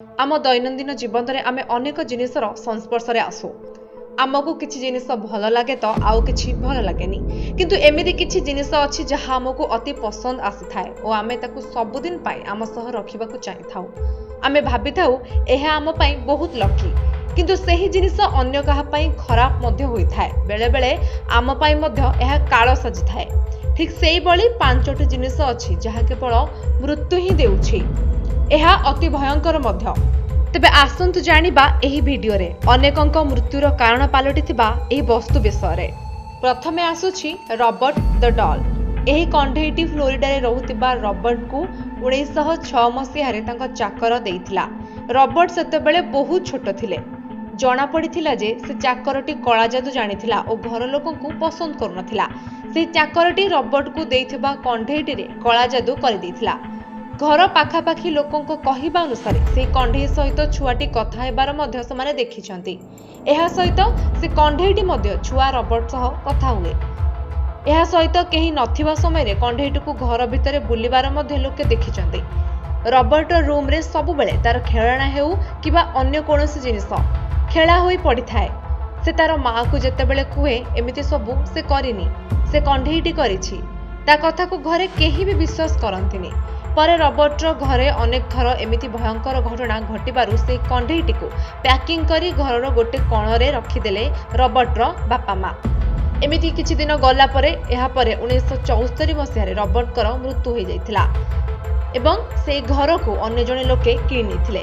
ଆମ ଦୈନନ୍ଦିନ ଜୀବନରେ ଆମେ ଅନେକ ଜିନିଷର ସଂସ୍ପର୍ଶରେ ଆସୁ। ଆମକୁ କିଛି ଜିନିଷ ଭଲ ଲାଗେ ତ ଆଉ କିଛି ଭଲ ଲାଗେନି, କିନ୍ତୁ ଏମିତି କିଛି ଜିନିଷ ଅଛି ଯାହା ଆମକୁ ଅତି ପସନ୍ଦ ଆସିଥାଏ ଓ ଆମେ ତାକୁ ସବୁଦିନ ପାଇଁ ଆମ ସହ ରଖିବାକୁ ଚାହିଁଥାଉ। ଆମେ ଭାବିଥାଉ ଏହା ଆମ ପାଇଁ ବହୁତ ଲକି, କିନ୍ତୁ ସେହି ଜିନିଷ ଅନ୍ୟ କାହା ପାଇଁ ଖରାପ ମଧ୍ୟ ହୋଇଥାଏ। ବେଳେବେଳେ ଆମ ପାଇଁ ମଧ୍ୟ ଏହା କାଳ ସାଜିଥାଏ। ଠିକ୍ ସେଇଭଳି 5ଟି ଜିନିଷ ଅଛି ଯାହା କେବଳ ମୃତ୍ୟୁ ହିଁ ଦେଉଛି, ଏହା ଅତି ଭୟଙ୍କର ମଧ୍ୟ। ତେବେ ଆସନ୍ତୁ ଜାଣିବା ଏହି ଭିଡିଓରେ ଅନେକଙ୍କ ମୃତ୍ୟୁର କାରଣ ପାଲଟିଥିବା ଏହି ବସ୍ତୁ ବିଷୟରେ। ପ୍ରଥମେ ଆସୁଛି ରବର୍ଟ ଦ ଡଲ୍। ଏହି କଣ୍ଢେଇଟି ଫ୍ଲୋରିଡାରେ ରହୁଥିବା ରବର୍ଟଙ୍କୁ 1906 ମସିହାରେ ତାଙ୍କ ଚାକର ଦେଇଥିଲା। ରବର୍ଟ ସେତେବେଳେ ବହୁତ ଛୋଟ ଥିଲେ। ଜଣାପଡ଼ିଥିଲା ଯେ ସେ ଚାକରଟି କଳା ଯାଦୁ ଜାଣିଥିଲା ଓ ଘର ଲୋକଙ୍କୁ ପସନ୍ଦ କରୁନଥିଲା। ସେହି ଚାକରଟି ରବର୍ଟକୁ ଦେଇଥିବା କଣ୍ଢେଇଟିରେ କଳା ଯାଦୁ କରିଦେଇଥିଲା। ଘର ପାଖାପାଖି ଲୋକଙ୍କ କହିବା ଅନୁସାରେ ସେହି କଣ୍ଢେଇ ସହିତ ଛୁଆଟି କଥା ହେବାର ମଧ୍ୟ ସେମାନେ ଦେଖିଛନ୍ତି। ଏହା ସହିତ ସେ କଣ୍ଢେଇଟି ମଧ୍ୟ ଛୁଆ ରବର୍ଟ ସହ କଥା ହୁଏ। ଏହା ସହିତ କେହି ନଥିବା ସମୟରେ କଣ୍ଢେଇଟିକୁ ଘର ଭିତରେ ବୁଲିବାର ମଧ୍ୟ ଲୋକେ ଦେଖିଛନ୍ତି। ରବର୍ଟର ରୁମ୍ରେ ସବୁବେଳେ ତାର ଖେଳଣା ହେଉ କିମ୍ବା ଅନ୍ୟ କୌଣସି ଜିନିଷ ଖେଳା ହୋଇ ପଡ଼ିଥାଏ। ସେ ତାର ମାଆକୁ ଯେତେବେଳେ କୁହେ ଏମିତି ସବୁ ସେ କରିନି, ସେ କଣ୍ଢେଇଟି କରିଛି, ତା କଥାକୁ ଘରେ କେହି ବି ବିଶ୍ୱାସ କରନ୍ତିନି। ପରେ ରବର୍ଟର ଘରେ ଅନେକ ଥର ଏମିତି ଭୟଙ୍କର ଘଟଣା ଘଟିବାରୁ ସେହି କଣ୍ଢେଇଟିକୁ ପ୍ୟାକିଂ କରି ଘରର ଗୋଟେ କଣରେ ରଖିଦେଲେ ରବର୍ଟର ବାପା ମା। ଏମିତି କିଛି ଦିନ ଗଲା ପରେ, ଏହାପରେ 1974 ମସିହାରେ ରବର୍ଟଙ୍କର ମୃତ୍ୟୁ ହୋଇଯାଇଥିଲା ଏବଂ ସେହି ଘରକୁ ଅନ୍ୟ ଜଣେ ଲୋକେ କିଣି ନେଇଥିଲେ।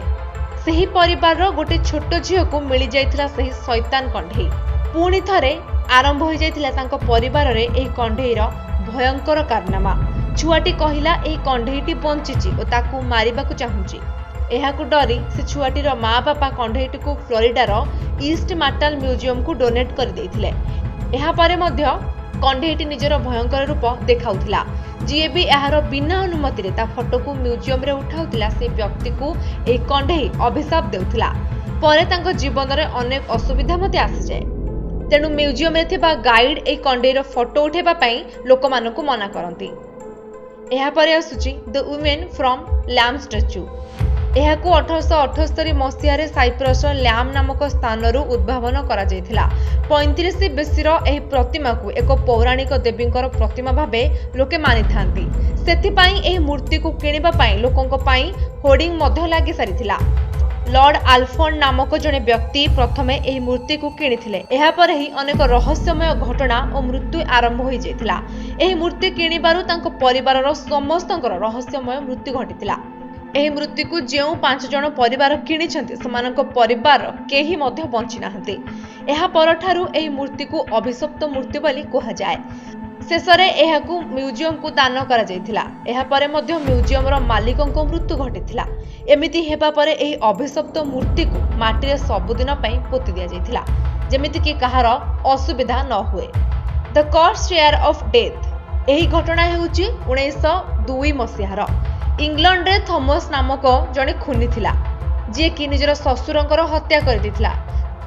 ସେହି ପରିବାରର ଗୋଟେ ଛୋଟ ଝିଅକୁ ମିଳିଯାଇଥିଲା ସେହି ଶୈତାନ କଣ୍ଢେଇ। ପୁଣି ଥରେ ଆରମ୍ଭ ହୋଇଯାଇଥିଲା ତାଙ୍କ ପରିବାରରେ ଏହି କଣ୍ଢେଇର ଭୟଙ୍କର କାରନାମା। ଛୁଆଟି କହିଲା ଏହି କଣ୍ଢେଇଟି ବଞ୍ଚିଛି ଓ ତାକୁ ମାରିବାକୁ ଚାହୁଁଛି। ଏହାକୁ ଡରି ସେ ଛୁଆଟିର ମା ବାପା କଣ୍ଢେଇଟିକୁ ଫ୍ଲୋରିଡାର ଇଷ୍ଟ ମାଟାଲ ମ୍ୟୁଜିୟମକୁ ଡୋନେଟ୍ କରିଦେଇଥିଲେ। ଏହାପରେ ମଧ୍ୟ କଣ୍ଢେଇଟି ନିଜର ଭୟଙ୍କର ରୂପ ଦେଖାଉଥିଲା। ଯିଏ ବି ଏହାର ବିନା ଅନୁମତିରେ ତା ଫଟୋକୁ ମ୍ୟୁଜିୟମରେ ଉଠାଉଥିଲା, ସେ ବ୍ୟକ୍ତିକୁ ଏହି କଣ୍ଢେଇ ଅଭିଶାପ ଦେଉଥିଲା। ପରେ ତାଙ୍କ ଜୀବନରେ ଅନେକ ଅସୁବିଧା ମଧ୍ୟ ଆସିଯାଏ। ତେଣୁ ମ୍ୟୁଜିୟମରେ ଥିବା ଗାଇଡ୍ ଏହି କଣ୍ଢେଇର ଫଟୋ ଉଠାଇବା ପାଇଁ ଲୋକମାନଙ୍କୁ ମନା କରନ୍ତି। ଏହାପରେ ଆସୁଛି ଦ ୱିମେନ୍ ଫ୍ରମ୍ ଲ୍ୟାମ୍ ଷ୍ଟାଚ୍ୟୁ। ଏହାକୁ 1878 ମସିହାରେ ସାଇପ୍ରସର ଲ୍ୟାମ୍ ନାମକ ସ୍ଥାନରୁ ଉଦ୍ଭାବନ କରାଯାଇଥିଲା। 35 ବିସିର ଏହି ପ୍ରତିମାକୁ ଏକ ପୌରାଣିକ ଦେବୀଙ୍କର ପ୍ରତିମା ଭାବେ ଲୋକେ ମାନିଥାନ୍ତି। ସେଥିପାଇଁ ଏହି ମୂର୍ତ୍ତିକୁ କିଣିବା ପାଇଁ ଲୋକଙ୍କ ପାଇଁ ହୋର୍ଡିଂ ମଧ୍ୟ ଲାଗିସାରିଥିଲା। ଲର୍ଡ ଆଲଫଣ୍ଡ ନାମକ ଜଣେ ବ୍ୟକ୍ତି ପ୍ରଥମେ ଏହି ମୂର୍ତ୍ତିକୁ କିଣିଥିଲେ। ଏହାପରେ ହିଁ ଅନେକ ରହସ୍ୟମୟ ଘଟଣା ଓ ମୃତ୍ୟୁ ଆରମ୍ଭ ହୋଇଯାଇଥିଲା। ଏହି ମୂର୍ତ୍ତି କିଣିବାରୁ ତାଙ୍କ ପରିବାରର ସମସ୍ତଙ୍କର ରହସ୍ୟମୟ ମୃତ୍ୟୁ ଘଟିଥିଲା। ଏହି ମୂର୍ତ୍ତିକୁ ଯେଉଁ 5 ଜଣ ପରିବାର କିଣିଛନ୍ତି, ସେମାନଙ୍କ ପରିବାରର କେହି ମଧ୍ୟ ବଞ୍ଚି ନାହାନ୍ତି। ଏହା ପରଠାରୁ ଏହି ମୂର୍ତ୍ତିକୁ ଅଭିଶପ୍ତ ମୂର୍ତ୍ତି ବୋଲି କୁହାଯାଏ। ଶେଷରେ ଏହାକୁ ମ୍ୟୁଜିୟମକୁ ଦାନ କରାଯାଇଥିଲା। ଏହାପରେ ମଧ୍ୟ ମ୍ୟୁଜିୟମର ମାଲିକଙ୍କ ମୃତ୍ୟୁ ଘଟିଥିଲା। ଏମିତି ହେବା ପରେ ଏହି ଅଭିଶପ୍ତ ମୂର୍ତ୍ତିକୁ ମାଟିରେ ସବୁଦିନ ପାଇଁ ପୋତି ଦିଆଯାଇଥିଲା, ଯେମିତିକି କାହାର ଅସୁବିଧା ନ ହୁଏ। ଦ କର୍ସ ଚେୟାର ଅଫ୍ ଡେଥ୍। ଏହି ଘଟଣା ହେଉଛି 1902 ମସିହାର। ଇଂଲଣ୍ଡରେ ଥମସ୍ ନାମକ ଜଣେ ଖୁନି ଥିଲା, ଯିଏକି ନିଜର ଶ୍ୱଶୁରଙ୍କର ହତ୍ୟା କରିଦେଇଥିଲା।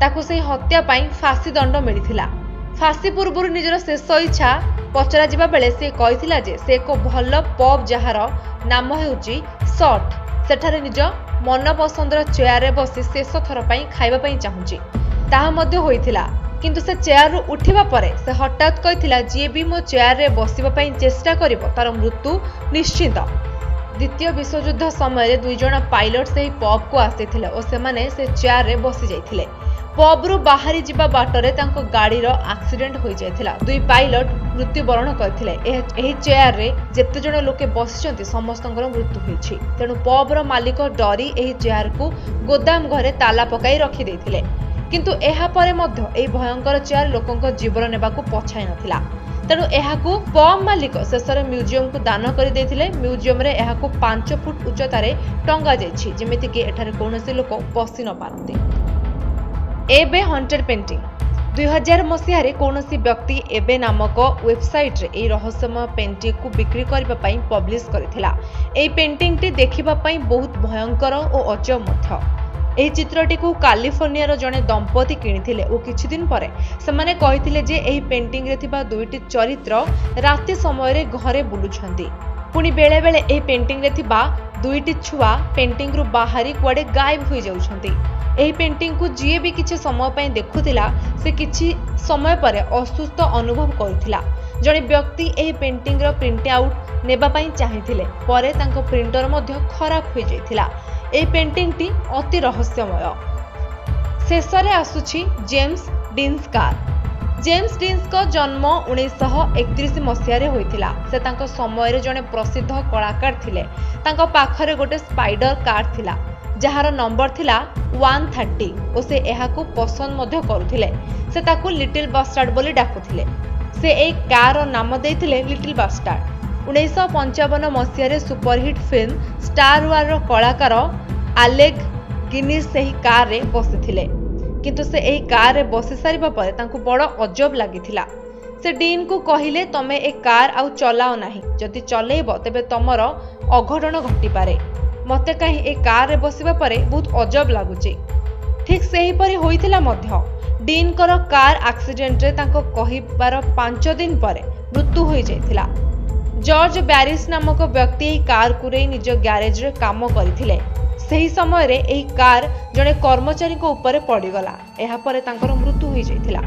ତାକୁ ସେହି ହତ୍ୟା ପାଇଁ ଫାଶୀ ଦଣ୍ଡ ମିଳିଥିଲା। ଫାଶୀ ପୂର୍ବରୁ ନିଜର ଶେଷ ଇଚ୍ଛା ପଚରାଯିବା ବେଳେ ସେ କହିଥିଲା ଯେ ସେ ଏକ ଭଲ ପବ୍ ଯାହାର ନାମ ହେଉଛି ସଟ୍, ସେଠାରେ ନିଜ ମନପସନ୍ଦର ଚେୟାରରେ ବସି ଶେଷ ଥର ପାଇଁ ଖାଇବା ପାଇଁ ଚାହୁଁଛି। ତାହା ମଧ୍ୟ ହୋଇଥିଲା, କିନ୍ତୁ ସେ ଚେୟାରରୁ ଉଠିବା ପରେ ସେ ହଠାତ୍ କହିଥିଲା ଯିଏ ବି ମୋ ଚେୟାରରେ ବସିବା ପାଇଁ ଚେଷ୍ଟା କରିବ ତାର ମୃତ୍ୟୁ ନିଶ୍ଚିତ। ଦ୍ୱିତୀୟ ବିଶ୍ୱଯୁଦ୍ଧ ସମୟରେ 2 ଜଣ ପାଇଲଟ ସେହି ପବ୍କୁ ଆସିଥିଲେ ଓ ସେମାନେ ସେ ଚେୟାରରେ ବସିଯାଇଥିଲେ। ପବ୍ରୁ ବାହାରି ଯିବା ବାଟରେ ତାଙ୍କ ଗାଡ଼ିର ଆକ୍ସିଡେଣ୍ଟ ହୋଇଯାଇଥିଲା। 2 ପାଇଲଟ ମୃତ୍ୟୁବରଣ କରିଥିଲେ। ଏହି ଚେୟାରରେ ଯେତେ ଜଣ ଲୋକେ ବସିଛନ୍ତି ସମସ୍ତଙ୍କର ମୃତ୍ୟୁ ହୋଇଛି। ତେଣୁ ପବ୍ର ମାଲିକ ଡରି ଏହି ଚେୟାରକୁ ଗୋଦାମ ଘରେ ତାଲା ପକାଇ ରଖିଦେଇଥିଲେ। କିନ୍ତୁ ଏହାପରେ ମଧ୍ୟ ଏହି ଭୟଙ୍କର ଚେୟାର ଲୋକଙ୍କ ଜୀବନ ନେବାକୁ ପଛାଇ ନଥିଲା। ତେଣୁ ଏହାକୁ ପବ୍ ମାଲିକ ଶେଷରେ ମ୍ୟୁଜିୟମକୁ ଦାନ କରିଦେଇଥିଲେ। ମ୍ୟୁଜିୟମରେ ଏହାକୁ 5 ଫୁଟ ଉଚ୍ଚତାରେ ଟଙ୍ଗା ଯାଇଛି, ଯେମିତିକି ଏଠାରେ କୌଣସି ଲୋକ ବସି ନ ପାରନ୍ତି। ଏବେ ହଣ୍ଟେଡ୍ ପେଣ୍ଟିଂ। 2000 ମସିହାରେ କୌଣସି ବ୍ୟକ୍ତି ଏବେ ନାମକ ୱେବସାଇଟ୍ରେ ଏହି ରହସ୍ୟମୟ ପେଣ୍ଟିଂକୁ ବିକ୍ରି କରିବା ପାଇଁ ପବ୍ଲିଶ କରିଥିଲା। ଏହି ପେଣ୍ଟିଂଟି ଦେଖିବା ପାଇଁ ବହୁତ ଭୟଙ୍କର ଓ ଅଜବ ମଧ୍ୟ। ଏହି ଚିତ୍ରଟିକୁ କାଲିଫର୍ଣ୍ଣିଆର ଜଣେ ଦମ୍ପତି କିଣିଥିଲେ ଓ କିଛି ଦିନ ପରେ ସେମାନେ କହିଥିଲେ ଯେ ଏହି ପେଣ୍ଟିଂରେ ଥିବା 2ଟି ଚରିତ୍ର ରାତି ସମୟରେ ଘରେ ବୁଲୁଛନ୍ତି। ପୁଣି ବେଳେବେଳେ ଏହି ପେଣ୍ଟିଂରେ ଥିବା ଦୁଇଟି ଛୁଆ ପେଣ୍ଟିଂରୁ ବାହାରି କୁଆଡ଼େ ଗାୟବ ହୋଇଯାଉଛନ୍ତି। ଏହି ପେଣ୍ଟିଂକୁ ଯିଏ ବି କିଛି ସମୟ ପାଇଁ ଦେଖୁଥିଲା, ସେ କିଛି ସମୟ ପରେ ଅସୁସ୍ଥ ଅନୁଭବ କରୁଥିଲା। ଜଣେ ବ୍ୟକ୍ତି ଏହି ପେଣ୍ଟିଂର ପ୍ରିଣ୍ଟ ଆଉଟ୍ ନେବା ପାଇଁ ଚାହିଁଥିଲେ, ପରେ ତାଙ୍କ ପ୍ରିଣ୍ଟର ମଧ୍ୟ ଖରାପ ହୋଇଯାଇଥିଲା। ଏହି ପେଣ୍ଟିଂଟି ଅତି ରହସ୍ୟମୟ। ଶେଷରେ ଆସୁଛି ଜେମ୍ସ ଡିନ୍ସ କାର୍। ଜେମ୍ସ ଡିନ୍ସଙ୍କ ଜନ୍ମ 1931 ମସିହାରେ ହୋଇଥିଲା। ସେ ତାଙ୍କ ସମୟରେ ଜଣେ ପ୍ରସିଦ୍ଧ କଳାକାର ଥିଲେ। ତାଙ୍କ ପାଖରେ ଗୋଟେ ସ୍ପାଇଡର କାର୍ ଥିଲା, ଯାହାର ନମ୍ବର ଥିଲା 130 ଓ ସେ ଏହାକୁ ପସନ୍ଦ ମଧ୍ୟ କରୁଥିଲେ। ସେ ତାକୁ ଲିଟିଲ୍ ବାଷ୍ଟାର୍ଡ ବୋଲି ଡାକୁଥିଲେ। ସେ ଏହି କାର୍ର ନାମ ଦେଇଥିଲେ ଲିଟିଲ୍ ବାଷ୍ଟାର୍ଡ। 1955 ମସିହାରେ ସୁପରହିଟ୍ ଫିଲ୍ମ ଷ୍ଟାର ୱାର୍ର କଳାକାର ଆଲେକ୍ ଗିନିସ୍ ସେହି କାର୍ରେ ବସିଥିଲେ। କିନ୍ତୁ ସେ ଏହି କାର୍ରେ ବସି ସାରିବା ପରେ ତାଙ୍କୁ ବଡ଼ ଅଜବ ଲାଗିଥିଲା। ସେ ଡିନ୍କୁ କହିଲେ, ତମେ ଏ କାର୍ ଆଉ ଚଲାଅ ନାହିଁ, ଯଦି ଚଲେଇବ ତେବେ ତମର ଅଘଟଣ ଘଟିପାରେ। ମୋତେ କାହିଁ ଏ କାର୍ରେ ବସିବା ପରେ ବହୁତ ଅଜବ ଲାଗୁଛି। ଠିକ୍ ସେହିପରି ହୋଇଥିଲା ମଧ୍ୟ। ଡିନ୍ଙ୍କର କାର୍ ଆକ୍ସିଡେଣ୍ଟରେ ତାଙ୍କ କହିବାର 5 ଦିନ ପରେ ମୃତ୍ୟୁ ହୋଇଯାଇଥିଲା। ଜର୍ଜ ବ୍ୟାରିସ୍ ନାମକ ବ୍ୟକ୍ତି ଏହି କାର୍କୁ ନେଇ ନିଜ ଗ୍ୟାରେଜରେ କାମ କରିଥିଲେ। ସେହି ସମୟରେ ଏହି କାର୍ ଜଣେ କର୍ମଚାରୀଙ୍କ ଉପରେ ପଡ଼ିଗଲା। ଏହାପରେ ତାଙ୍କର ମୃତ୍ୟୁ ହୋଇଯାଇଥିଲା।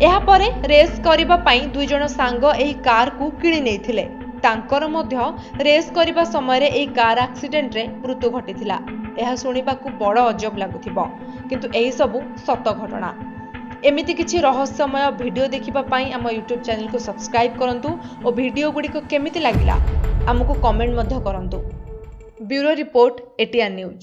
ଏହାପରେ ରେସ୍ କରିବା ପାଇଁ 2 ଜଣ ସାଙ୍ଗ ଏହି କାର୍କୁ କିଣି ନେଇଥିଲେ। ତାଙ୍କର ମଧ୍ୟ ରେସ୍ କରିବା ସମୟରେ ଏହି କାର୍ ଆକ୍ସିଡେଣ୍ଟରେ ମୃତ୍ୟୁ ଘଟିଥିଲା। ଏହା ଶୁଣିବାକୁ ବଡ଼ ଅଜବ ଲାଗୁଥିବ, କିନ୍ତୁ ଏହିସବୁ ସତ ଘଟଣା। ଏମିତି କିଛି ରହସ୍ୟମୟ ଭିଡ଼ିଓ ଦେଖିବା ପାଇଁ ଆମ ୟୁଟ୍ୟୁବ୍ ଚ୍ୟାନେଲକୁ ସବସ୍କ୍ରାଇବ୍ କରନ୍ତୁ ଓ ଭିଡ଼ିଓ ଗୁଡ଼ିକ କେମିତି ଲାଗିଲା ଆମକୁ କମେଣ୍ଟ ମଧ୍ୟ କରନ୍ତୁ। Bureau report, ATR news.